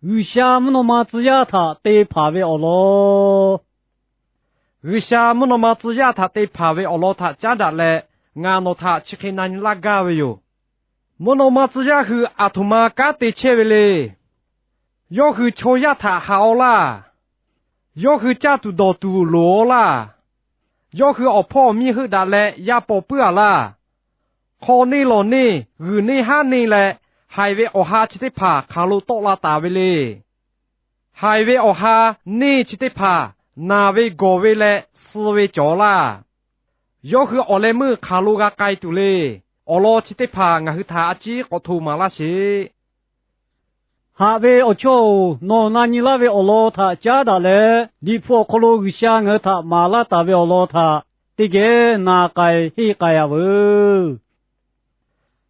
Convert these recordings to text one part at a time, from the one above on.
G'uiˬsha mvuhˇ naw ma tcuh yaˇ htaꞈ te hpanˍ ve awˬ lawn. G'uiˬsha mvuhˇ naw ma tcuh yaˇ htaꞈ te hpanˍ ve awˬ lawn htaꞈ caˉ daꞈ leh, ngaˬ nawˬ htaꞈ chi hk'e na nyi laˇ gaˇ ve yoˬ. Mvuhˇ naw ma tcuh yaˇ hui aˬ htoꞈ ma kanˉ te chehˇ ve le. Yawˇ hui chaw yaˇ htaꞈ haꞈ-aw laˇ. Yawˇ hui caˇ tuˬ dawˬ tuˬ loˍ-aw laˇ. Yawˇ hui awˬ hpawˇ awˬ miˇ heuˆ daꞈ leh yaˇ paw puiˉ-a laˇ. Hk'aw neˇ lawˬ neˇ g'uiˬ neˇ haˉ neˇ leh, haiˬ ve awˬ ha chi teˇ hpaˍ hk'aˬ lo tawˆ la taˍ ve le. Haiˬ ve awˬ ha neˇ chi teˇ hpaˍ naˬ ve gawˬ ve leh suh ve cawˬ laˇ. Yawˇ hui awˬ leh meuˇ hk'aˬ lo g'a k'ai tuˬ le. Awˬ lawn chi teˇ hpaˍ ngaˬ hui htaꞈ a ciˉ k'awꞈ hto maˍ laˇ sheˍ. Haꞈ ve awˬ chawˇ-oˬ, nawˬ na nyi laˇ ve awˬ lawn htaꞈ caˉ daꞈ leh, Liꞈ hpu awˬ hk'aw lo G'uiˬsha ngaˬ hui htaꞈ maˍ laˇ taˍ ve awˬ lawn htaꞈ teˇ geh na k'ai henˇ k'ai-a veuˬ.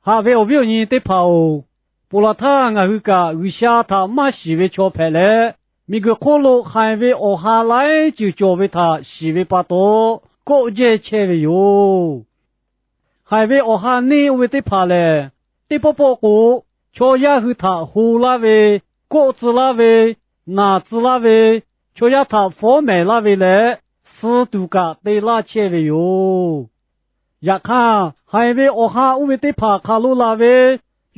Haꞈ ve awˬ viˉ awˬ nyi teˇ hpaˍ-oˬ, ponˬ laˬ htaˇ ngaˬ hui kaꞈ G'uiˬsha htaꞈ maˇ shiˍ ve chaw hpehꞈ leh, miˬguiˬ hk'oˆ lo haiˬ ve awˬ ha laiˉ ceuˬ cawˬ ve htaꞈ shiˍ ve pa taw, kawˆ jehˇ chehˇ ve yoˬ. Haiˬ ve awˬ ha neˇ oˇ ve teˇ hpaˍ lehˬ, teˇ pawˆ pawˆ k'o, chaw yaˇ hui htaꞈ ho laˇ ve, kawˆ tcuh laˇ ve, naˬ tcuh laˇ ve, chaw yaˇ htaꞈ fawˉ mehˍ laˇ ve leh, suh tuˬ kaꞈ te laˇ chehˇ ve yoˬ. Yaꞈ hk'aˇ, haiˬ ve awˬ ha oˇ ve teˇ hpaˍ hk'aˬ lo laˬ ve,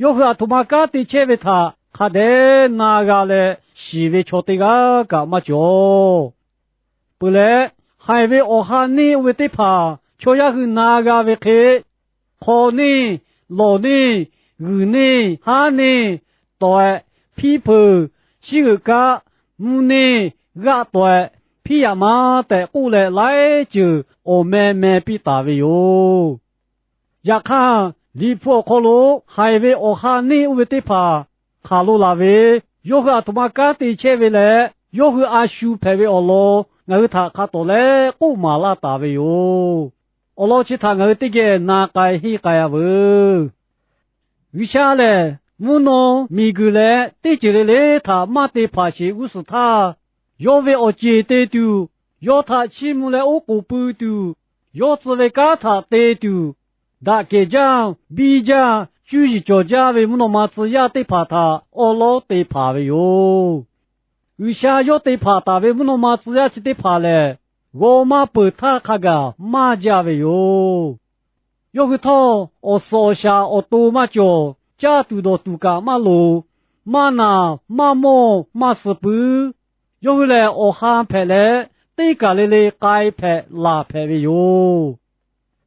yawˇ hui aˬ htoꞈ ma kanˉ te chehˇ ve htaꞈ hk'a dehꞈ na g'a leh shiˍ ve chaw teˇ g'aˇ kaꞈ maˇ cawˬ. Peuˬ leh, haiˬ ve awˬ ha neˇ oˇ ve teˇ hpaˍ chaw yaˇ hui na g'a ve hk'e, hk'aw neˇ, lawˬ neˇ, g'uiˬ neˇ, haˉ neˇ, tawˍ-eh, hpiˇ peuˬ, chiˇ g'euꞈ kaˆ, mvuhˇ neˇ, g'aˆ tawˍ-eh, hpiˇ yaꞈ ma tehꞈ k'oˆ leh laiˉ ceuˬ awˬ meh meh piˇ taˍ ve yoˬ. Yaꞈ hk'aˇ, Liꞈ hpu awˬ hk'aw lo haiˬ ve awˬ ha neˇ oˇ ve teˇ hpaˍ hk'aˬ lo laˬ ve, yawˇ hui aˬ htoꞈ ma kanˉ te chehˇ ve leh, yawˇ hui a shu hpehꞈ ve awˬ lawn ngaˬ hui htaꞈ hk'a tawˍ leh k'oˆ maˍ laˇ taˍ ve yoˬ. Awˬ lawn chi htaꞈ ngaˬ hui teˇ geh na k'ai henˇ k'ai-a veuˬ. G'uiˬsha lehˬ, mvuhˇ naw, miˬguiˬ leh teˇ ceuˬ le le htaꞈ maˇ te hpanˍ sheˍ g'uˇ suhˍ htaˇ, yawˇ ve awˬ ceˬ te tuˬ, yawˇ htaꞈ chiˇ mvuh leh oˉ k'oˍ pui tuˬ, yawˇ tcuh ve kanˉ htaꞈ te tuˬ, daꞈ kehˬ jaˇ, biˇ jaˇ, cuˇ yiˍ cawˬ jaˇ ve mvuhˇ naw ma tcuh yaˇ teˇ hpaˍ htaꞈ awˉ lawˉ te hpanˍ ve yoˬ. G'uiˬsha yawˇ te hpanˍ taˍ ve mvuhˇ naw ma tcuh yaˇ chi teˇ hpaˍ lehˬ, g'aw maˇ peuˬ htaˇ hk'a gaˬ maˇ jaˇ ve yoˬ. Yawˇ hui htawˇ, awˬ suhˍ awˬ shaˍ awˬ to maˇ cawˬ, caˇ tuˬ dawˬ tuˬ kaꞈ maˇ loˍ, maˇ naˬ, maˇ mawˇ, maˇ suh puiˉ. Yawˇ hui lehˬ, awˬ ha hpehꞈ leh, teˇ kaˬ le le k'ai hpehꞈ laˬ hpehꞈ ve yoˬ.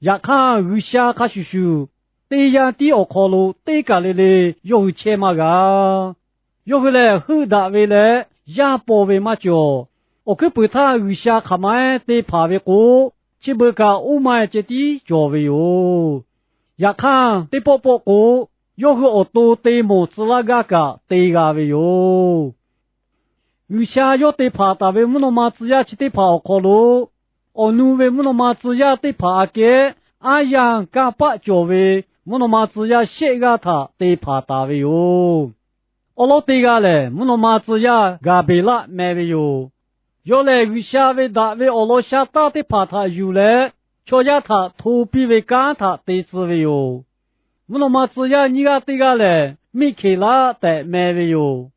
Yaꞈ hk'aˇ, G'uiˬsha hk'a shuˍ shuˍ, teˇ yanˇ tiˉ awˬ hk'aw lo teˇ kaˬ le le yawˇ hui chehˇ maˇ g'a. Yawˇ hui lehˬ, heuˆ daꞈ ve leh yaˇ paw ve maˇ cawˬ. Awˬ hkuiˉ puiˍ htaˇ G'uiˬsha hk'aˬ ma-eˉ te hpanˍ ve k'o, chi beuꞈ kaꞈ oˇ ma-e ceh tiˉ cawˬ ve yoˬ. Yaꞈ hk'aˇ, teˇ pawˆ pawˆ k'o, yawˇ hui awˬ to te mawˬ tcuh laˇ gaˇ kaꞈ te g'a ve yoˬ. G'uiˬsha yawˇ te hpanˍ taˍ ve mvuhˇ naw ma tcuh yaˇ chi teˇ hpaˍ awˬ hk'aw lo, awˬ nu ve mvuhˇ naw ma tcuh yaˇ teˇ hpaˍ aꞈ kehˉ aˉ yanˇ kanˇ paˆ cawˬ ve mvuhˇ naw ma tcuh yaˇ shehˆ g'aˇ htaꞈ te hpanˍ taˍ ve yoˬ. Awˉ lawˉ teˇ g'aˇ lehˬ, mvuhˇ naw ma tcuh yaˇ Gaˍbeˍlaˆ meh ve yoˬ. Yawˇ lehˬ, G'uiˬsha ve daꞈ ve awˬ lawn sha taˇ teˇ hpaˍ htaꞈ yuˬ leh, chaw yaˇ htaꞈ hto piˇ ve kanˉ htaꞈ te tcuh ve yoˬ. Mvuhˇ naw ma tcuh yaˇ nyiˇ g'aˇ teˇ g'aˇ lehˬ, Miˆhkeˍlaˆ tehꞈ meh ve yoˬ.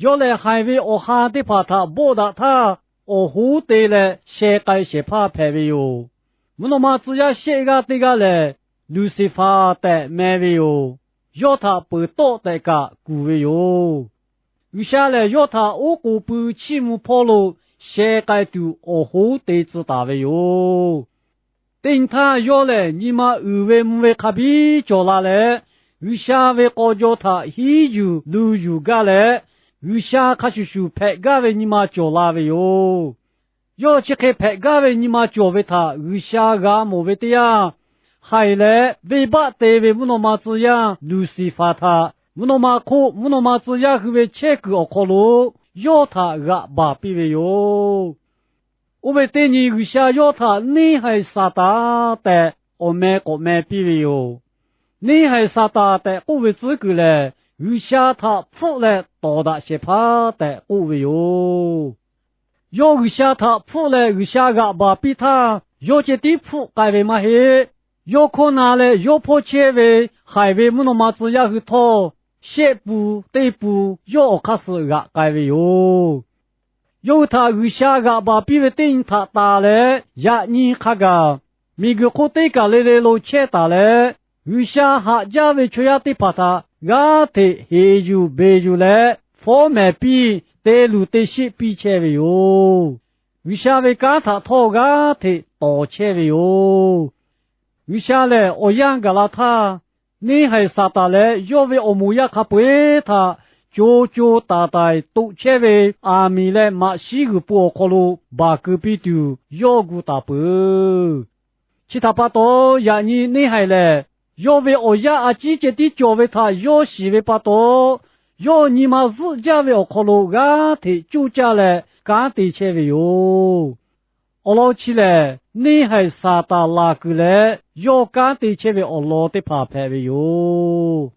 Yawˇ lehˬ, haiˬ ve awˬ ha teˇ hpaˍ htaꞈ bawˆ daꞈ htaˇ, awˬ hoˉ te leh sheh k'ai shehˍ hpaˇ hpehꞈ ve yoˬ. Mvuhˇ naw ma tcuh yaˇ shehˆ g'aˇ teˇ g'aˇ lehˬ, Luˍseˍfaˍ tehꞈ meh ve yoˬ. Yawˇ htaꞈ peuˬ tawˆ tehꞈ kaꞈ kuˬ ve yoˬ. G'uiˬsha lehˬ, yawˇ htaꞈ oˉ k'oˍ pui chiˇ mvuh hpawˇ lo sheh k'ai tuˬ awˬ hoˉ te tcuh taˍ ve yoˬ. Teˇ nyi htaˇ, yawˇ lehˬ nyi ma uiˍ ve mvuh ve hk'a biˇ cawˬ la leh, G'uiˬsha ve k'aw jaw htaꞈ hiˉ yuˬ lu yuˬ gaˇ leh, G'uiˬsha hk'a shuˍ shuˍ hpehꞈ gaˇ ve nyi ma cawˬ la ve yoˬ. Yawˇ chi hk'e hpehꞈ gaˇ ve nyi ma cawˬ ve htaꞈ G'uiˬsha g'a mawˬ ve teˇ yanˇ, haiˬ leh venˇbaˆ te ve mvuhˇ naw ma tcuh yaˇ Luˍseˍfaˍ htaꞈ mvuhˇ naw ma hk'oˆ mvuhˇ naw ma tcuh yaˇ hui ve chehˇ kuiˬ awˬ hk'aw lo yawˇ htaꞈ g'aꞈ baˬ piˇ ve yoˬ. Oˇ ve teˇ nyi G'uiˬsha yawˇ htaꞈ neˇhaiˬ Saˍtanˍ tehꞈ awˬ meh k'awꞈ meh piˇ ve yoˬ. Neˇhaiˬ Saˍtanˍ tehꞈ k'oˆ ve tcuhˉ kuiˬ lehˬ, G'uiˬsha htaꞈ hpfuhˆ leh tawˍ daꞈ shehˍ hpaˇ tehꞈ k'oˆ ve yoˬ. Yawˇ G'uiˬsha htaꞈ hpfuhˆ leh G'uiˬsha g'aꞈ baˬ piˇ htaˇ, yawˇ ceh tiˉ hpfuhˆ k'ai ve maˇ heˆ. Yawˇ hkawˇ na leh yawˇ hpawˇ chehˇ ve haiˬ ve mvuhˇ naw ma tcuh yaˇ hui htawˇ, shehˆ pun teˇ pun yawˇ awˬ hk'aˇ suh g'aꞈ k'ai ve yoˬ. Yawˇ hui htaꞈ G'uiˬsha g'aꞈ baˬ piˇ ve teˇ nyi htaꞈ tanˬ leh, yaꞈ nyi hk'a gaˬ miˬguiˬ hk'oˆ teˇ kaˬ le le lo chehˇ taˍ leh, G'uiˬsha haꞈ jaˇ ve chaw yaˇ teˇ hpaˍ htaꞈ g'aˇ hteꞈ heˍ yuˬ beˬ yuˬ leh, fawˉ mehˍ piˇ, te luˬ te sheˆ piˇ chehˇ ve yoˬ. G'uiˬsha ve kanˉ htaꞈ htawˇ g'aˇ hteꞈ tawˍ chehˇ ve yoˬ. G'uiˬsha lehˬ, awˬ yanˇ gaˬ la htaˇ, neˇhaiˬ Saˍtanˍ leh yawˇ ve awˬ moˍ yaˇ hk'a peu-eˬ htaꞈ co co taiˍ taiˍ toꞈ chehˇ ve aˬ miˍ leh maꞈ shiˉ g'uiˬ po awˬ hk'aw lo baˬ keu piˇ tuˬ yawˇ gu taˍ peuˬ. Chi htaꞈ pa taw, yaꞈ nyi neˇhaiˬ lehˬ, yawˇ ve awˬ yanˇ a ciˉ ceh tiˉ cawˬ ve htaꞈ yawˇ shiˍ ve pa taw, yawˇ nyi ma zuhˆ jaˇ ve awˬ hk'aw lo g'aˇ hteꞈ coˇ caˇ leh kanˉ te chehˇ ve yoˬ. Awˬ lawn chi lehˬ, neˇhaiˬ Saˍtanˍ laˬ kuiˬ leh yawˇ kanˉ te chehˇ ve awˬ lawn teˇ hpaˍ hpehꞈ ve yoˬ.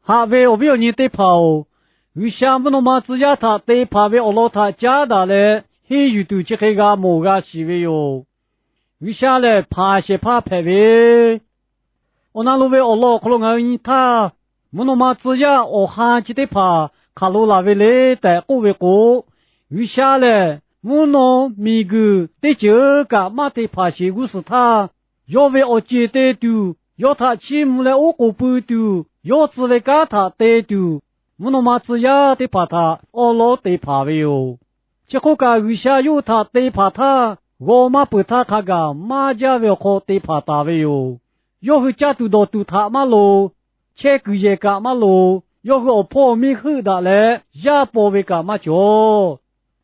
Haꞈ ve awˬ viˉ awˬ nyi teˇ hpaˍ-oˬ, G'uiˬsha mvuhˇ naw ma tcuh yaˇ htaꞈ te hpanˍ ve awˬ lawn htaꞈ caˉ daꞈ leh henˇ yuˬ tuˬ chi hk'e g'a mawˬ g'a shiˍ ve yoˬ. G'uiˬsha lehˬ, hpanˍ shehˍ hpaˇ hpehꞈ ve, awˬ na lo ve awˬ lawn awˬ hk'aw lo ngaˬ hui nyi htaˇ, mvuhˇ naw ma tcuh yaˇ awˬ ha chi teˇ hpaˍ hk'aˬ lo laˬ ve le tehꞈ k'oˆ ve k'o, G'uiˬsha lehˬ mvuhˇ naw miˬguiˬ teˇ ceuˬ kaꞈ maˇ te hpanˍ sheˍ g'uˇ suhˍ htaˇ, yawˇ ve awˬ ceˬ te tuˬ, yawˇ htaꞈ chiˇ mvuh leh oˉ k'oˍ pui tuˬ, yawˇ tcuh ve kanˉ htaꞈ te tuˬ, mvuhˇ naw ma tcuh yaˇ teˇ hpaˍ htaꞈ awˉ lawˉ te hpanˍ ve yoˬ. Chi hk'oˆ kaꞈ, G'uiˬsha yawˇ hui htaꞈ te hpanˍ htaˇ, g'aw maˇ peuˬ htaˇ hk'a gaˬ maˇ jaˇ ve awˬ hk'aw te hpanˍ taˍ ve yoˬ. Yawˇ hui caˇ tuˬ dawˬ tuˬ htaꞈ maˇ loˍ, chehˇ kuiˬ yehˬ kaꞈ maˇ loˍ, yawˇ hui awˬ hpawˇ awˬ miˇ heuˆ daꞈ leh yaˇ paw ve kaꞈ maˇ cawˬ.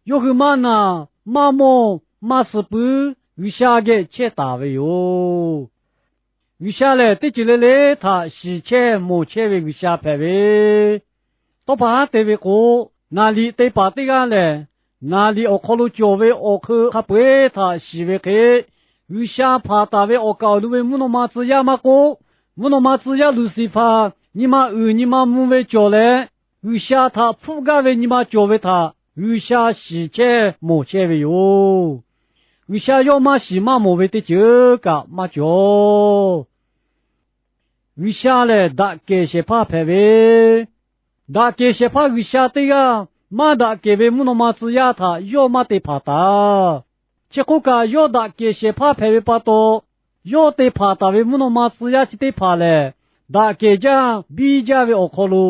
Yawˇ hui maˇ naˬ, maˇ mawˇ, maˇ suh puiˉ G'uiˬsha geh chehˇ taˍ ve yoˬ. G'uiˬsha lehˬ, teˇ ceuˬ le le htaꞈ shiˍ chehˇ mawˬ chehˇ ve G'uiˬsha hpehꞈ ve, tawˇ pa haˉ te ve k'o, naˍ liꞈ te paˍ teˇ g'aˇ lehˬ, naˍ liꞈ awˬ hk'aw lo cawˬ ve awˬ hk'eu hk'a peu-eˬ htaꞈ shiˍ ve hk'e, G'uiˬsha hpanˍ taˍ ve awˬ kaˍ awˬ nu ve mvuhˇ naw ma tcuh yaˇ maˇ k'oˆ, mvuhˇ naw ma tcuh yaˇ Luˍsiˍfaˍ nyi ma uiˍ nyi ma mvuh ve cawˬ leh, G'uiˬsha htaꞈ hpfuhˆ gaˇ ve nyi ma cawˬ ve htaꞈ G'uiˬsha shiˍ chehˇ mawˬ chehˇ ve yoˬ. G'uiˬsha yawˇ maˇ shiˍ maˇ mawˬ ve teˇ ceuˬ kaꞈ maˇ cawˬ. G'uiˬsha lehˬ, daꞈ kehˬ shehˍ hpaˇ hpehꞈ ve, daꞈ kehˬ shehˍ hpaˇ G'uiˬsha teˇ g'aˇ maˇ daꞈ kehˬ ve mvuhˇ naw ma tcuh yaˇ htaꞈ yawˇ maˇ te hpanˍ taˍ. Chi hk'oˆ kaꞈ, yawˇ daꞈ kehˬ shehˍ hpaˇ hpehꞈ ve pa taw, yawˇ te hpanˍ taˍ ve mvuhˇ naw ma tcuh yaˇ chi teˇ hpaˍ lehˬ, daꞈ kehˬ jaˇ biˇ jaˇ ve awˬ hk'aw lo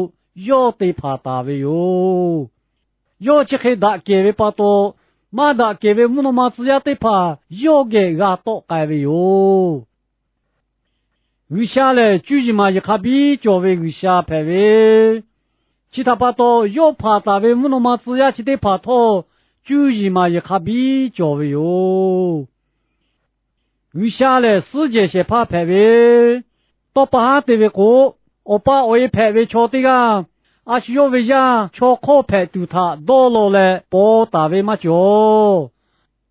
yawˇ te hpanˍ taˍ ve yoˬ. Yawˇ chi hk'e daꞈ kehˬ ve pa taw, maˇ daꞈ kehˬ ve mvuhˇ naw ma tcuh yaˇ teˇ hpaˍ yawˇ geh g'a tawˆ k'ai ve yoˬ. G'uiˬsha lehˬ, cuˇ yiˍ maˍ yiˍ hk'a biˇ cawˬ ve G'uiˬsha hpehꞈ ve, chi htaꞈ pa taw, yawˇ hpanˍ taˍ ve mvuhˇ naw ma tcuh yaˇ chi teˇ hpaˍ htawˇ, cuˇ yiˍ maˍ yiˍ hk'a biˇ cawˬ ve yoˬ. G'uiˬsha lehˬ, suhˉ jehˬ shehˍ hpaˇ hpehꞈ ve, tawˇ pa haˉ te ve k'o, awˬ pa awˬ e hpehꞈ ve chaw teˇ g'aˇ a shu yawˇ ve yaˇ chaw hk'awˇ hpehꞈ tuˬ htaꞈ dawˇ law leh paw taˍ ve maˇ cawˬ.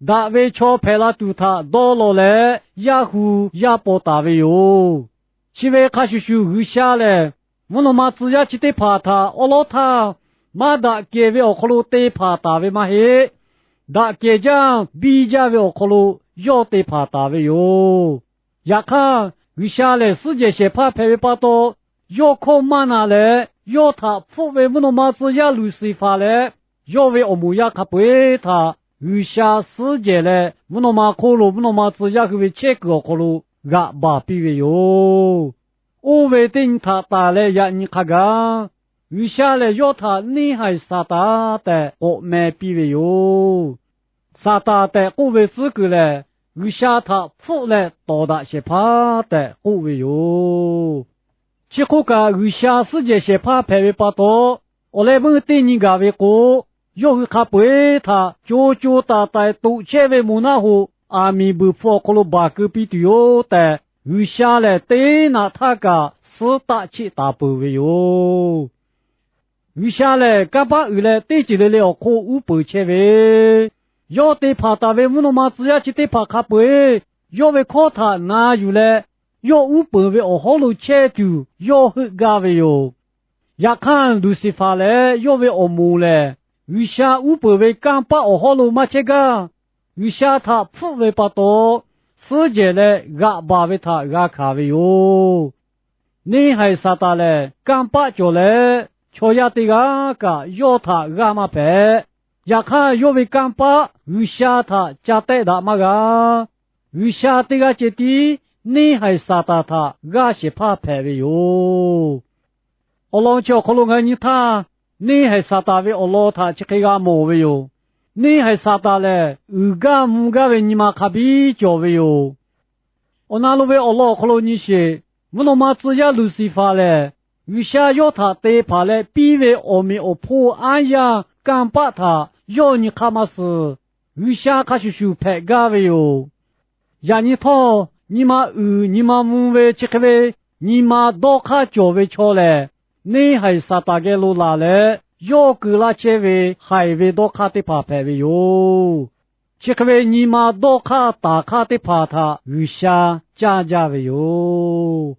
Daꞈ ve chaw hpehꞈ la tuˬ htaꞈ dawˇ law leh yaˇ hu yaˇ paw taˍ ve yoˬ. Chi ve hk'a shuˍ shuˍ, G'uiˬsha lehˬ mvuhˇ naw ma tcuh yaˇ chi teˇ hpaˍ htaꞈ awˉ lawˉ htaˇ, maˇ daꞈ kehˬ ve awˬ hk'aw lo te hpanˍ taˍ ve maˇ heˆ. Daꞈ kehˬ jaˇ biˇ jaˇ ve awˬ hk'aw lo yawˇ te hpanˍ taˍ ve yoˬ. Yaꞈ hk'aˇ, G'uiˬsha lehˬ suhˉ jehˬ shehˍ hpaˇ hpehꞈ ve pa taw, yawˇ hkawˇ maˇ na leh, yawˇ htaꞈ hpfuhˆ ve mvuhˇ naw ma tcuh yaˇ Luˍsiˍfaˍ leh yawˇ ve awˬ moˍ yaˇ hk'a peu-eˬ htaꞈ G'uiˬsha suhˉ jehˬ leh, mvuhˇ naw ma hk'oˆ lo mvuhˇ naw ma tcuh yaˇ hui ve chehˇ kuiˬ awˬ hk'aw lo g'aꞈ baˬ piˇ ve yoˬ. Oˇ ve teˇ nyi htaꞈ tanˬ leh yaꞈ nyi hk'a gaˬ, G'uiˬsha lehˬ yawˇ htaꞈ neˇhaiˬ Saˍtanˍ tehꞈ k'awꞈ meh piˇ ve yoˬ. Saˍtanˍ tehꞈ k'oˆ ve tcuhˉ kuiˬ lehˬ, G'uiˬsha htaꞈ hpfuhˆ leh tawˍ daꞈ shehˍ hpaˇ tehꞈ k'oˆ ve yoˬ. Chi hk'oˆ kaꞈ, G'uiˬsha suhˉ jehˬ shehˍ hpaˇ hpehꞈ ve pa taw, awˬ leh meuˇ teˇ nyi gaˬ ve k'o, yawˇ hui hk'a peu-eˬ htaꞈ co co taiˍ taiˍ toꞈ chehˇ ve moˬ naˆ hoꞈ aˬ miˍ buiˬ hpfuh awˬ hk'aw lo baˬ keu piˇ tuˬ yoˬ tehꞈ, G'uiˬsha lehˬ teˇ naꞈ htaˇ kaꞈ suhˉ taˆ cheˆ taˍ peuˬ ve yoˬ. G'uiˬsha lehˬ, kanˇ paˆ uiˍ leh teˇ ceuˬ le le awˬ hk'oˆ uˉ peunˍ chehˇ ve, yawˇ te hpanˍ taˍ ve mvuhˇ naw ma tcuh yaˇ chi teˇ hpaˍ hk'a peu-eˬ yawˇ ve hkawˇ htaꞈ na yuˬ leh, yawˇ uˉ peunˍ ve awˬ hawˉ lo chehˇ tuˬ yawˇ heuˆ gaˇ ve yoˬ. Yaꞈ hk'aˇ, Luˍsiˍfaˍ leh yawˇ ve awˬ moˍ lehˬ, G'uiˬsha uˉ peunˍ ve kanˇ paˆ awˬ hawˉ lo maˇ chehˇ gaˇ. G'uiˬsha htaꞈ hpfuhˆ ve pa taw, suhˉ jehˬ leh g'aꞈ baˬ ve htaꞈ g'a hkanˍ ve yoˬ. Neˇ haiˬ Saˍtanˍ lehˬ, kanˇ paˆ cawˬ leh, chaw yaˇ teˇ g'aˇ kaꞈ yawˇ htaꞈ g'aˇ maˇ hpehꞈ. Yaꞈ hk'aˇ, yawˇ ve kanˇ paˆ G'uiˬsha htaꞈ ca tehˆ daꞈ maˇ g'a. G'uiˬsha teˇ g'aˇ ceh tiˉ neˇ haiˬ Saˍtanˍ htaꞈ g'aˇ shehˍ hpaˇ hpehꞈ ve yoˬ. Awˬ lawn chi awˬ hk'aw lo ngaˬ hui nyi htaˇ, neˇ haiˬ Saˍtanˍ ve awˬ lawn htaꞈ chi hk'e g'a mawˬ ve yoˬ. Neˇ haiˬ Saˍtanˍ lehˬ, uiˍ gaˇ mvuh gaˇ ve nyi ma hk'a biˇ cawˬ ve yoˬ. Awˬ na lo ve awˬ lawn awˬ hk'aw lo nyi sheˍ. Mvuhˇ naw ma tcuh yaˇ Luˍsiˍfaˍ lehˬ, G'uiˬsha yawˇ htaꞈ te hpanˍ leh piˇ ve awˬ meꞈ awˬ hponˇ aˉ yaˇ kanˇ paˆ htaꞈ yawˇ nyi hk'aˇ maˇ suh. G'uiˬsha hk'a shuˍ shuˍ hpehꞈ gaˇ ve yoˬ. Yaꞈ nyi htawˇ, nyi ma uiˍ nyi ma mvuh ve chi hk'e ve nyi ma dawˇ hk'aˇ cawˬ ve chaw lehˬ, neˇ haiˬ Saˍtanˍ geh lo laˬ leh, yawˇ keu laˇ chehˇ ve haiˬ ve dawˇ hk'aˇ teˇ hpaˍ hpehꞈ ve yoˬ. Chi hk'e ve nyi ma dawˇ hk'aˇ taˍ hk'aˇ teˇ hpaˍ htaꞈ G'uiˬsha caˇ jaˇ ve yoˬ.